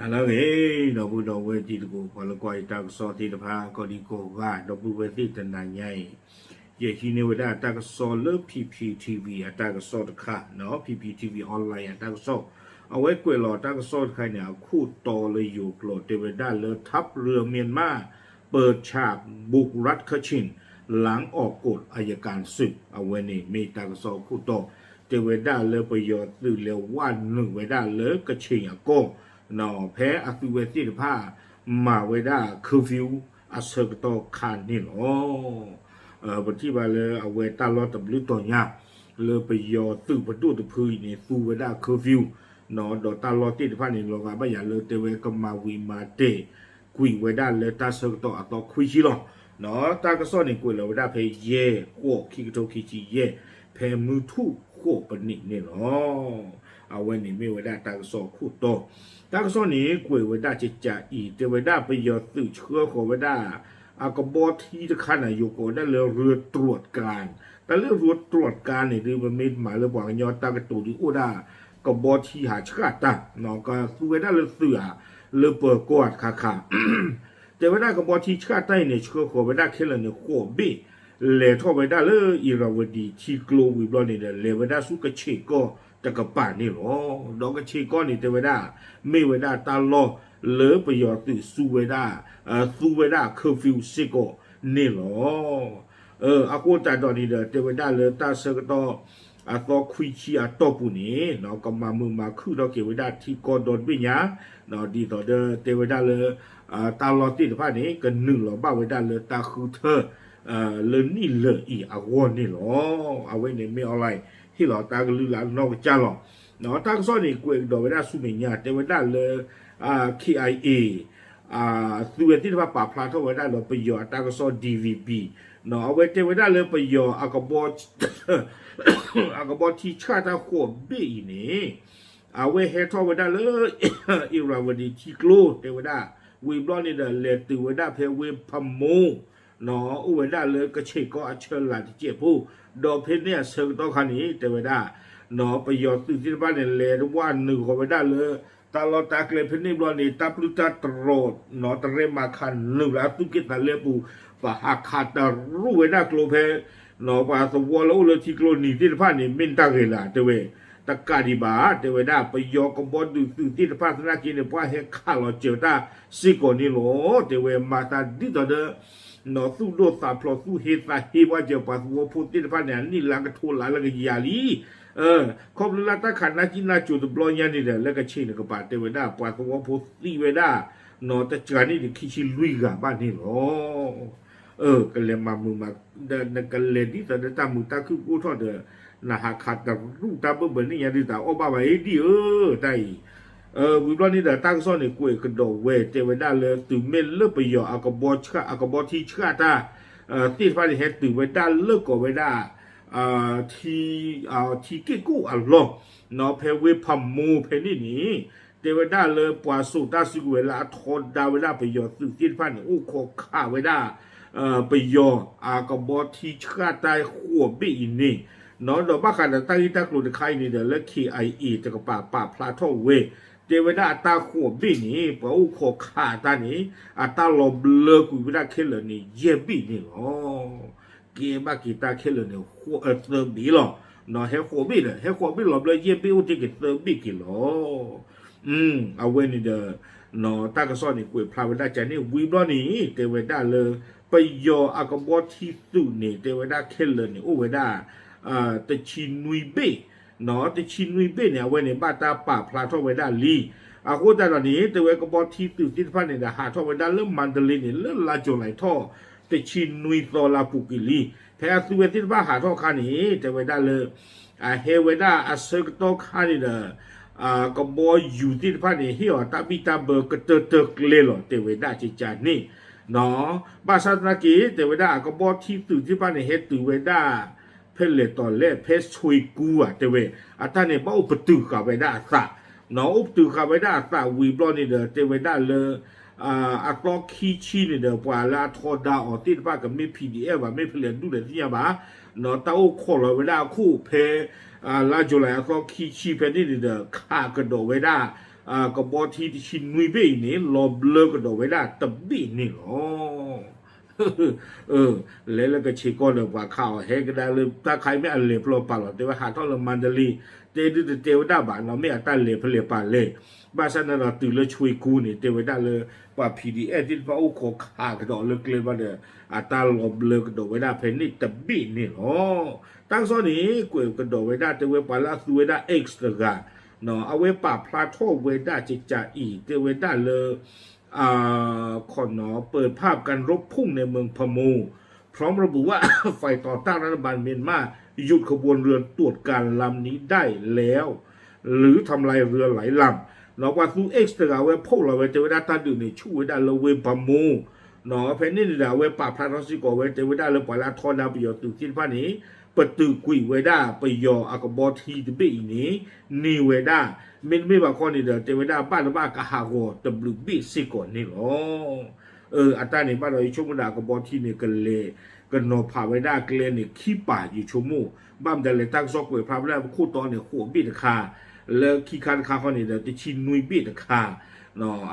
ဟါလၢအဂ့ၤ ဒီပုၢ်ဒီဝဲၢ်တံၤသကိး ပှၤလၢကွၢ်ယတၢ်ကစီၣ်သ့ၣ်တဖၣ် ကိးဒံကိးဂၤ ဒီပုၢ်ဝဲၢ်သ့ၣ်တနၤညါအံၤ ယဟံးန့ၢ်ဝဲဒၣ်တၢ်ကစီၣ်လၢ P P T V အတၢ်ကစီၣ်တခါ P P T V online အတၢ်ကစီၣ် အဝဲကွဲးလီၤတၢ်ကစီၣ်တခါန့ၣ် အခိၣ်တီလၢယိၤကျိာ် တဲဝဲဒၣ်လၢ ทัพเรือเมียนมาเปิดฉากบุกรัฐคาชิน หลังออกกฎอัยการศึก အဝဲန့ၣ်မ့ၢ်တၢ်ကစီၣ်အခိၣ်တီ တဲဝဲဒၣ်လၢပယီၤသုးလဲၤဝဲနုာ်ဝဲဒၣ်လၢကခ့ၣ်အကီၢ် ဖဲအသုဝဲသ့ၣ်တဖၣ် မၤဝဲဒၣ် curfew အဆၢကတီၢ်ခါန့ၣ်လီၤ. ပထံၣ်ဘၣ်လၢအဝဲတၢ်လီၢ်တဘျုးတီၤညါ လၢပယီၤသုးပဒိၣ်တဖုအံၤန့ၣ် သူဝဲဒၣ် curfew ဒီးတၢ်လီၢ်သ့ၣ်တဖၣ်န့ၣ် လီၤဂာ်ဘၣ်ယၤလၢတဲဝဲကမၤဝံၤမၤတဲာ် ကွံာ်ဝဲဒၣ်လၢတၢ်ဆၢကတီၢ်အသီခွံဆံလီၤ. တၢ်ကစီၣ်န့ၣ်ကွဲးလီၤဝဲဒၣ်ဖဲယဲၢ်ဃိး ခံကထိခံဆံယဲၢ် ဖဲမုၢ်ထူၣ်ဃိးပနံးန့ၣ်လီၤ. အဝဲန့ၣ်မ့ၢ်ဝဲဒၣ်တၢ်ကစီၣ်အခိၣ်တီ တၢ်ကစီၣ်န့ၣ်ကွဲးဝဲဒၣ်ကကးအံၤ တဲဝဲဒၣ်ပယီၤသုးဆှၢဃီၤဝဲဒၣ် အကဘီထံတခါန့ၣ် ယိၤကိးဝဲဒၣ်လၢ เรือตรวจการ တၢ်လၢ เรือตรวจการ န့ၣ် ဒ်ပမ့ၢ်မၤလၢပှၤကညီတၢ်ကတိၤဒ်အိၣ်ဒၣ် ကဘီထံဟးဆှၣ်တၢ် ကသူဝဲဒၣ်လၢသုးဧါ လၢပၢၤကီၢ်တခါခါ တဲဝဲဒၣ်ကဘီထံဆှၣ်တၢ်အံၤန့ၣ် ဆှၢဃီၤဝဲဒၣ်ခဲလၢာ်န့ၣ် ဃိးဘ့ၣ် လဲၤထီၣ်ဝဲဒၣ်လၢ အံၤရၤဝတံၤထံကျိဝံၤဘျီန့ၣ်ဒီး လဲၤဝဲဒၣ်ဆူကခ့ၣ်ကီၢ်တကပၤန့ၣ်လီၤ. ဒီးကခ့ၣ်ကီၢ်န့ၣ် တဲဝဲဒၣ် မ့ၢ်ဝဲဒၣ်တၢ်လီၢ်လၢပယီၤသုးသူဝဲဒၣ် သူဝဲဒၣ် curfew စ့ၢ်ကီးန့ၣ်လီၤ. အဃိသတးဒီးန့ၣ်ဒီး တဲဝဲဒၣ်လၢတၢ်ဆၢကတီၢ် အသီခွံဆံအတီၢ်ပူၤန့ၣ် ကမၤမုာ်မၤခုၣ်ထီၣ်က့ၤဝဲဒၣ်ထံကီၢ်ဒီတဘ့ၣ်ညါ ဒ်သိးဒီးတဲဝဲဒၣ်လၢ တၢ်လီၢ်သ့ၣ်တဖၣ်န့ၣ် ကနုာ်လီၤဘၣ်ဝဲဒၣ်လၢတၢ်ဃုထၢ လၢနံၣ်လၢာ်အံၤအဂီၢ်န့ၣ်လီၤ. အဝဲန့ၣ်မ့ၢ် online ဟ့ၣ်လီၤတၢ်ကလုၢ်လၢအနီၢ်ကစၢ်လီၤ. တၢ်ကစီၣ်န့ၣ် ကွဲးကဒီးဝဲဒၣ်ဆူမဲာ်ညါ တဲဝဲဒၣ်လၢ K I A သုဝဲသ့ၣ်တဖၣ်ပာ်ဖျါထီၣ်ဝဲဒၣ်ဒီးပယီၤအတၢ်ကစီၣ် D V B အဝဲတဲဝဲဒၣ်လၢပယီၤ အကဘီထံဆှၣ်တၢ်ဃိးဘ့ၣ်အံၤန့ၣ် အဝဲဟဲထီၣ်ဝဲဒၣ်လၢ အံၤရၤဝတံၤထံကျိ တဲဝဲဒၣ် ဝံၤဘျီန့ၣ်ဒီး လဲၤတုၤဝဲဒၣ်ဖဲဝ့ၢ်ဖမူ အိၣ်ဝဲဒၣ်လၢကခ့ၣ်ကီၢ်အဆၢလၢ်တစဲးဖိ ဒီးဖဲန့ၣ်အဆၢကတီၢ်ခါန့ၣ် တဲဝဲဒၣ် ပယီၤသုးသ့ၣ်တဖၣ်န့ၣ် လဲၤဝဲနုာ်ဃီၤဝဲဒၣ်လၢ တၢ်လီၢ်တၢ်ကျဲဖဲန့ၣ်ဘျီန့ၣ် တၢ်ပျုၢ်တၢ်တြီၤ တရဲၣ်မၤခးနုာ်လၢအသူၣ်က့ၣ်သးလဲပူၤ ပဟးခးတရူၣ်ဝဲဒၣ်ကျိဖဲ ပှၤသဝီလၢအိၣ်လၢထံကျိနံၤသ့ၣ်တဖၣ်န့ၣ် မ့ၢ်တၢ်ဂ့ၤလၢ တဲဝဲ တကးဒံးဘၣ် တဲဝဲဒၣ် ပယီၤကဘီဒုးသုးသ့ၣ်တဖၣ်သနာ်က့န့ၣ် ပှၤဟဲခးလီၤစၢၤတၢ်စ့ၢ်ကီးန့ၣ်လီၤ. တဲဝဲမၤသးဒ်သိးဒီး သူၣ်ဒိၣ်သးဖျိးသူၣ်ဟ့သးဟ့ပှၤစၢၤပှၤသဝီဖိသ့ၣ်တဖၣ်န့ၣ် အနံၣ်လါကထိလါလၢကယၤလံ ခီဖျိလၢတၢ်ခးနၢ်ကံၢ်နၢ်ကၠိၤတဘျီညါန့ၣ်ဒီး လၢကခ့ၣ်နကပၤတဲဝဲဒၣ် ပှၤသဝီဖိသံဝဲဒၣ် နီၢ်တစှၤန့ၣ်ဒီးခံဆံလွံၢ်ဂၤဘၣ်န့ၣ်လီၤ. ကလဲၤမၤမုာ်မၤ နကလဲၤဒ်သိးဒီးတၢ်မုာ်တၢ်ခုၣ်ကအိၣ်ထီၣ်ဒီး နဟးခးတရူၣ်တၢ်ဘၢၣ်ဘၢၣ်န့ၣ်ညါဒုးတၢ်အီၣ်ဘၣ်ဘၣ်အံၤဒ်အၢ တၢ်အံၤ ဝံၤဘျီန့ၣ်ဒီးတၢ်ကစီၣ်န့ၣ် ကွဲးကဒီးဝဲ တဲဝဲဒၣ်လၢတုၤမ့ၢ်လၢပယီၤအကဘီဆှၣ် အကဘီထံဆှၣ်တၢ် သ့ၣ်တဖၣ်န့ၣ် ဟဲတုၤဝဲဒၣ်လၢကိးဝဲဒၣ် ထံ ထံက့ၣ်ကိၣ်အလီၢ် ဖဲဝ့ၢ်ဖမူဖဲန့ၣ်န့ၣ် တဲဝဲဒၣ်လၢပှၤစိာ်တၢ်စုကဝဲၤလၢအထီဒါဝဲဒၣ်ပယီၤသုးသ့ၣ်တဖၣ်န့ၣ် အိၣ်ခိးခးဝဲဒၣ် ပယီၤအကဘီထံဆှၣ်တၢ်ဃိးဘ့ၣ်အံၤန့ၣ် ဒီးဘၣ်ဃးဒီးတၢ်ဂ့ၢ်တၢ်ကျိၤတခါအံၤန့ၣ်ဒီး လၢ K I A တကပၤပာ်ဖျါထီၣ်ဝဲ တဲဝဲဒၣ်အတၢ်ဃိးဘ့ၣ်န့ၣ် ပှၤအိၣ်ခိးခးတၢ်န့ၣ် အတၢ်လီၤဘျၢကွံာ်ဝဲဒၣ်ခဲလၢာ်န့ၣ် ယဲၢ်ဘ့ၣ်န့ၣ်လီၤ. ကဲဘၣ်က့ၤတၢ်ခဲလၢာ်န့ၣ် သၢဘ့ၣ်လီၤ. ဟဲဃိးဘ့ၣ်ဒီး ဟဲဃိးဘ့ၣ်လီၤဘျၢယဲၢ်ဘ့ၣ်အိၣ်တ့ၢ်က့ၤသၢဘ့ၣ်က့ၤလီၤ. အဝဲန့ၣ်ဒီး တၢ်ကစီၣ်န့ၣ် ကွဲးဖျါဝဲဒၣ်ကန့ၣ် ဝံၤဘျီန့ၣ် တဲဝဲဒၣ်လၢ ပယီၤအကဘီထံသုးန့ၣ် တဲဝဲဒၣ်ခဲလၢာ်န့ၣ် အိၣ်ဝဲဒၣ် တဆံနွံဘ့ၣ် တဆံနွံဘ့ၣ်န့ၣ် အဝဲန့ၣ် ဘၣ်တၢ်ပာ်ဖျါထီၣ်ဝဲဒၣ်လံ. အဃိသတးဒီးန့ၣ် တဲဝဲကဘီထံသုးသ့ၣ်တဖၣ်န့ၣ်ဒီး ဟးထီၣ်ဝဲဒၣ်လၢမါတလ့န့ၣ် လၢလါကၠူၤလံထီၣ် တဆံနွံသီလါပူၤကွံာ်လံ. ဖဲအသုဝဲသ့ၣ်တဖၣ်ဟးထီၣ်ခါန့ၣ် တဲဝဲဒၣ်လၢ အဟဲဝဲဒၣ်အဆၢကတီၢ်ခါန့ၣ်ဒီး ကဘီယူၤသ့ၣ်တဖၣ်န့ၣ် ဟ့ၣ်အီၤတၢ်ဘံၣ်တၢ်ဘၢကတၢၢ်တၢၢ်ကျဲလီၤ တဲဝဲဒၣ်ကကန့ၣ် ဘၣ်ဆၣ်သနာ်က့ တဲဝဲဒၣ်အကဘီထံသုးသ့ၣ်တဖၣ်န့ၣ် ဟဲတုၤဝဲဒၣ် ဖဲလဲၣ်တီၤလဲၣ် ဖဲဆွ့ကူဧါ တဲဝဲ အတၢ်န့ၣ် ဘၣ်အိၣ်ပတုာ်ဃာ်ဝဲဒၣ်အသး အိၣ်ပတုာ်ဃာ်ဝဲဒၣ်အသးဝံၤဘျီန့ၣ်ဒီး တဲဝဲဒၣ်လၢ အသီခံဆံန့ၣ်ဒီး ပှၤလၢအထီဒါအီၤသ့ၣ်တဖၣ်ကမ့ၢ် P D F ဘၣ် မ့ၢ်ဖဲလဲၣ်ဒူၣ်လဲၣ်သ့ၣ်ညါဘၣ် တၢ်အိၣ်ခိးလီၤဝဲဒၣ်အခိၣ်ဖဲ လါကၠူၤလံအသီခံဆံဖဲန့ၣ်န့ၣ်ဒီး ခးကဒီးဝဲဒၣ် ကဘီထံတဆံနွံဘ့ၣ်အံၤန့ၣ် လီၤဘျၢကဒီးဝဲဒၣ်တဘ့ၣ်န့ၣ်လီၤ. လဲၤလၢကဆ့ကီၢ်ဒီးပှၤခးအီၤ ဟဲကဒါလၢတၢ်ခါအံၤမ့ၢ်အလဲၤဖျီပာ်လီၤ တဲဝဲဟးထီၣ်လၢမါဒလ့ တဲဒုတတဲဝဲဒၣ်ဘၣ်နီၤ မ့ၢ်အတၢ်လဲၤဖဲလဲၣ်ပာ်လဲၣ်. ဘၣ်ဆၣ်န့ၣ်ဒီးတုၤလၢဆွ့ကူန့ၣ် တဲဝဲဒၣ်လၢ ပှၤ P D F သ့ၣ်တဖၣ်အိၣ်ခိးခးကဒီးလၢကျဲဘၣ်ဒီး အတၢ်လီၤဘျၢကဒီးဝဲဒၣ်ဖဲန့ၣ်တဘ့ၣ်န့ၣ်လီၤ. တၢ်ကစီၣ်န့ၣ် ကွဲးကဒီးဝဲဒၣ်တဲဝဲပှၤလၢအသူဝဲဒၣ် X တဂၤ အဝဲပာ်ဖျါထီၣ်ဝဲဒၣ်ကကးအံၤ တဲဝဲဒၣ်လၢ ขอเปิดภาพการรบพุ่งในเมืองพะโม พร้อมระบุว่าฝ่ายต่อต้านรัฐบาลเมียนมาหยุดขบวนเรือตรวจการลำนี้ได้แล้ว หรือทำลายเรือหลายลำ ပှၤသူ X တဂၤဝဲ post လီၤဝဲ တဲဝဲဒၣ်တၢ်ဒုးန့ၣ် ဆူၣ်ဝဲဒၣ်လၢဝ့ၢ်ဖးမူ ဖဲန့ၣ်န့ၣ်ဒီး အဝဲပာ်ဖျါထီၣ်စ့ၢ်ကီးဝဲ တဲဝဲဒၣ်လၢပှၤလၢအထီဒါပယီၤသုးသ့ၣ်တဖၣ်န့ၣ် ပတုာ်ကွံာ်ဝဲဒၣ်ပယီၤအကဘီထံတဘ့ၣ်အံၤန့ၣ် န့ၢ်ဝဲဒၣ် မ့တမ့ၢ်ဘၣ်ခီန့ၣ်ဒီး တဲဝဲဒၣ်ဘၣ်တဘၣ်ကဟးဂီၤတဘျုးဘ့ၣ်စ့ၢ်ကီးန့ၣ်လီၤ. အတၢ်န့ၣ်ဘၣ်ဒီး ယဆိကမိၣ်ဒၣ်အကဘီထံန့ၣ် ကလဲၤကနီၤဖးဝဲဒၣ်ကျဲန့ၣ် ခံပၤ ယဆိကမိၣ် ဘၣ်မတၤလဲၣ် တၢ်ကစီၣ်ကွဲးဖျါဖဲလၢပခိၣ်တီန့ၣ် ဃိးဘ့ၣ်တခါ လၢခံခါတခါခီန့ၣ်ဒီး တဆံနွံဘ့ၣ်တခါ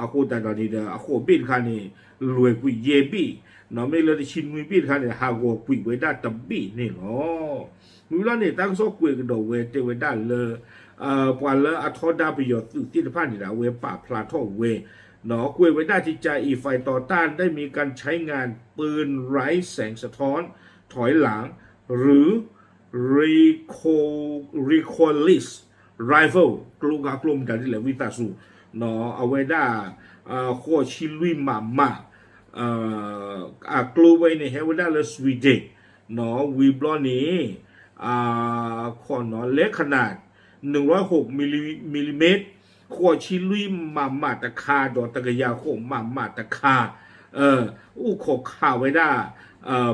အဃိသတးဒီးန့ၣ်ဒီး အဃိးဘ့ၣ်တခါန့ၣ် လွဲၤကွံာ်ယဲၢ်ဘ့ၣ် မ့ၢ်လၢတဆံနွံဘ့ၣ်တခါန့ၣ် ဟးဂီၤကွံာ်ဝဲဒၣ်တဘ့ၣ်န့ၣ်လီၤ. ဝံၤဘျီန့ၣ် တၢ်ကစီၣ်ကွဲးကဒီးဝဲတဲဝဲဒၣ်လၢ ပှၤလၢအထီဒါပယီၤသုးသ့ၣ်တဖၣ်န့ၣ်ဒီး အဝဲပာ်ဖျါထီၣ်ဝဲ ကွဲးဝဲဒၣ်ကကးအံၤ ฝ่ายต่อต้านได้มีการใช้งานปืนไร้แสงสะท้อนถอยหลัง หรือ recoilless rifle ကျိဂၤကျိမတၤဒ်လဲၣ် ဝံသးစူၤ အဝဲဒၣ် ဃိးဆံလွံၢ် မမ အကျိဝဲန့ၣ် ဟဲဝဲဒၣ်လၢ Sweden ဝံၤဘျီန့ၣ် ขนาด หนึ่งร้อยหก มิลลิเมตร ဃိးဆံလွံၢ် မမ တခါ ဒီး တစ်ရာခုနှစ် မမ တခါ အိၣ်ခိးခးဝဲဒၣ်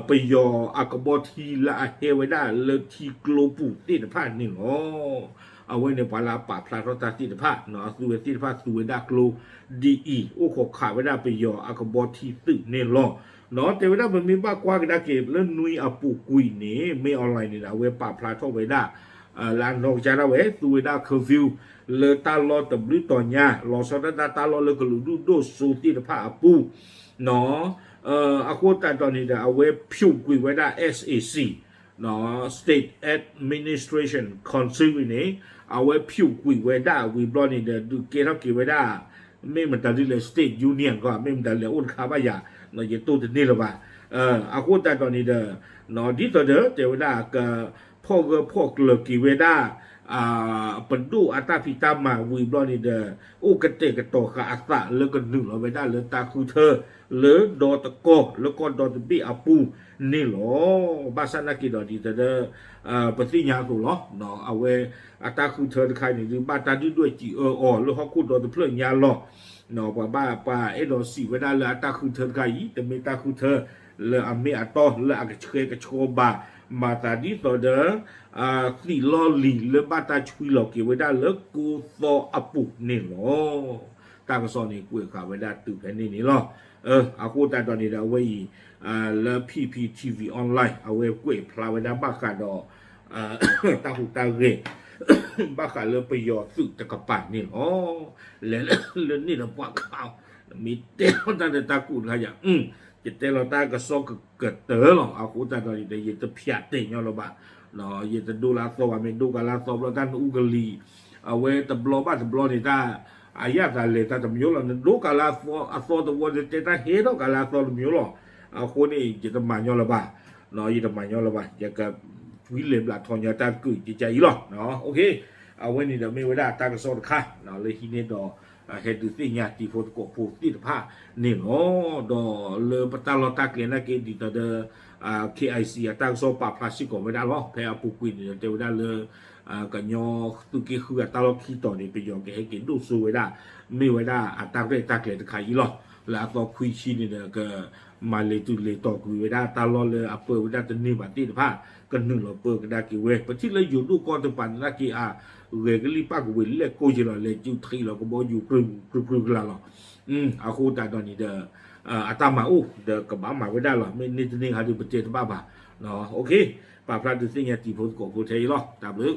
ပယီၤအကဘီထံလၢအဟဲဝဲဒၣ်လၢထံကျိပူၤသ့ၣ်တဖၣ်န့ၣ်လီၤ. အဝဲန့ၣ်ပှၤလၢအပာ်ဖျါထီၣ်တၢ်သ့ၣ်တဖၣ် အသုဝဲသ့ၣ်တဖၣ်သူဝဲဒၣ်ကျိဒ်အံၤ အိၣ်ခိးခးဝဲဒၣ်ပယီၤအကဘီထံသုးန့ၣ်လီၤ. တဲဝဲဒၣ်ပမ့ၢ်ဘၣ်ကွၢ်ကဒါက့ၤလၢနွံအပူၤကွံာ်န့ၣ် မ့ၢ် online န့ၣ်ဒီး အဝဲပာ်ဖျါထီၣ်ဝဲဒၣ် လၢအနီၢ်ကစၢ်ဒၣ်ဝဲ သူဝဲဒၣ် curfew လၢတၢ်လီၢ်တဘျုးတီၤညါ လီၤဆီဒၣ်တၢ်တၢ်လီၢ်လၢကလုာ်ဒူၣ်ဒိၣ်စိသ့ၣ်တဖၣ်အပူၤ အဃိသတးဒီးန့ၣ်ဒီး အဝဲဖၠူးကွံာ်ဝဲဒၣ် SAC State Administration Council န့ၣ် အဝဲဖၠူးကွံာ်ဝဲဒၣ်ဝံၤဘျီန့ၣ်ဒီး ဒုးကဲထီၣ်က့ၤဝဲဒၣ် မ့ၢ်မတၤဒ်လဲၣ် State Union ကီး မ့ၢ်မတၤလဲၣ် အိၣ်တခါဘၣ်ယၤ ယတိၢ်တန့ၢ်လၢၤဘၣ်. အဃိသတးဒီးန့ၣ်ဒီး ဒ်သိးဒီး တဲဝဲဒၣ်က ဖီၣ်ဂၢၢ်ဖီၣ်ကျၢၤက့ၤဝဲဒၣ် ပဒိၣ်အတၢ်ဖံးတၢ်မၤဝံၤဘျီန့ၣ်ဒီး အိၣ်ကတဲာ်ကတီၤဃာ်အသးလၢကနုာ်လီၤဝဲဒၣ်လၢတၢ်ဃုထၢ လၢဒီသကိးလၢကီၢ်ဒီတဘ့ၣ်အပူၤန့ၣ်လီၤ. ဘၣ်ဆၣ်နာ်က့ၤဒီးဒ်သိးဒီး ပသ့ၣ်ညါအသိးလီၤ. အဝဲအတၢ်ဃုထၢတခါအံၤန့ၣ် ဒုးဘၣ်တၢ်ဒုၣ်ဒွဲၣ်စံးအၢအီၤလၢဟီၣ်ခိၣ်ဒီတဖျၢၣ်ညါလီၤ. ပှၤဘၣ်ပှၤအဲၣ်ဒိးစံးဝဲဒၣ်လၢအတၢ်ဃုထၢတခါအံၤ တမ့ၢ်တၢ်ဃုထၢလၢအမ့ၢ်အတီလၢအကဆှဲကဆှီဘၣ် မၤသးဒ်သိးဒီး သံးလီၢ်လံၤလၢဘၣ်တၢ်ဆွံလီၤက့ၤဝဲဒၣ်လၢကိသီအပူၤန့ၣ်လီၤ. တၢ်ကစီၣ်န့ၣ်ကွဲးဃာ်ဝဲဒၣ်တုၤဖဲန့ၣ်န့ၣ်လီၤ. အဃိသတးဒီးန့ၣ်ဒီးအဝဲအံၤ လၢ P P T V Online အဝဲကွဲးဖျါဝဲဒၣ်ဘၣ်ဃးဒီး တၢ်ဟူးတၢ်ဂဲၤ ဘၣ်ဃးလၢပယီၤသုးတကပၤန့ၣ်လီၤ. လဲၤလၢန့ၣ်ဒီးပှၤခးအီၤ မ့ၢ်တဲလီၤတၢ်ဒီးတၢ်ကူၣ်တခါယၤ ယတဲလီၤတၢ်ကစီၣ်ကကတၢၢ်လီၤ. အဃိသတးဒီးန့ၣ်ဒီး ယတဖျးတဲာ်ညီလၢၤဘၣ်. ယတဒိလၢအသီဘၣ် မ့ၢ်ဒိကလၢအသီဘျီ တၢ်နအူကလံၤ အဝဲတဘျီဘၣ်တဘျီန့ၣ် တၢ် အယၣ်သးလဲၤတၢ်တမံၤလီၤ. နဒိကလၢအသီတဝီ နတဲတၢ်ဟဲထီၣ်ကလၢအသီတမံၤလီၤ. အဃိန့ၣ် ယတမၤညီလၢၤဘၣ်. ယတမၤညီလၢၤဘၣ်. ယကဝံလဲၤဘျးထီၣ်ညီတၢ်တကုာ်ကကါအံၤလီၤ. အဝဲန့ၣ်ဒီးမ့ၢ်ဝဲဒၣ်တၢ်ကစီၣ်တခါ လၢဟံးန့ၢ်ဒီး ဟဲဒုးသ့ၣ်ညါတံၤဖိသကိးဖိသ့ၣ်တဖၣ်န့ၣ်လီၤ. ဒီးလၢပတၢ်လီၢ်တၢ်ကျဲနာ်က့ ဒ်သိးဒီး K I C အတၢ်ကစီၣ်ပာ်ဖျါစ့ၢ်ကီးဝဲဒၣ်လီၤ. ဖဲအပူၤကွံာ်န့ၣ်ဒီး တဲဝဲဒၣ်လၢ ကညီသုးက့ဃုအတၢ်လီၢ်ခံတီၤန့ၣ် ပယီၤကဟဲက့ၤဒိၣ်စိဝဲဒၣ် မ့ၢ်ဝဲဒၣ်အတၢ်ရဲၣ်တၢ်ကျဲၤတခါအံၤလီၤ. လၢအသီခွံဆံန့ၣ်ဒီး ကမၤလဲၤတုၤလဲၤတီၤကွံာ်ဝဲဒၣ်တၢ်လီၢ်လၢအပၢဝဲဒၣ်တန့ၢ်ဘၣ်သ့ၣ်တဖၣ် ကနုာ်လီၤပၢကဒါက့ၤဝဲ ပထံၣ်လၢယိၤဒိၣ်ကီၢ်တပၤန့ၣ်နာ်က့ အဂဲၤကလံၣ်ပၣ်ကဝ့ၤလဲၣ်ကိးက့ၤလီၤ လဲၤစုထံးလီၤကဘီယူၤ ကြုကြုကြုကြုလီၤ. အဃိသတးဒီးန့ၣ်ဒီး အတၢ်မၤအိၣ်ဒီးကဘၣ်မၤဝဲဒၣ်လီၤ. မ့ၢ်န့ၢ်တန့ၢ်ဟးဒီးပတဲတဘၣ်ဘၣ်. ပာ်ဖျါဒုးသ့ၣ်ညါတံၤဖိသကိးဖိထဲအံၤလီၤ. တၢ်ဘျုး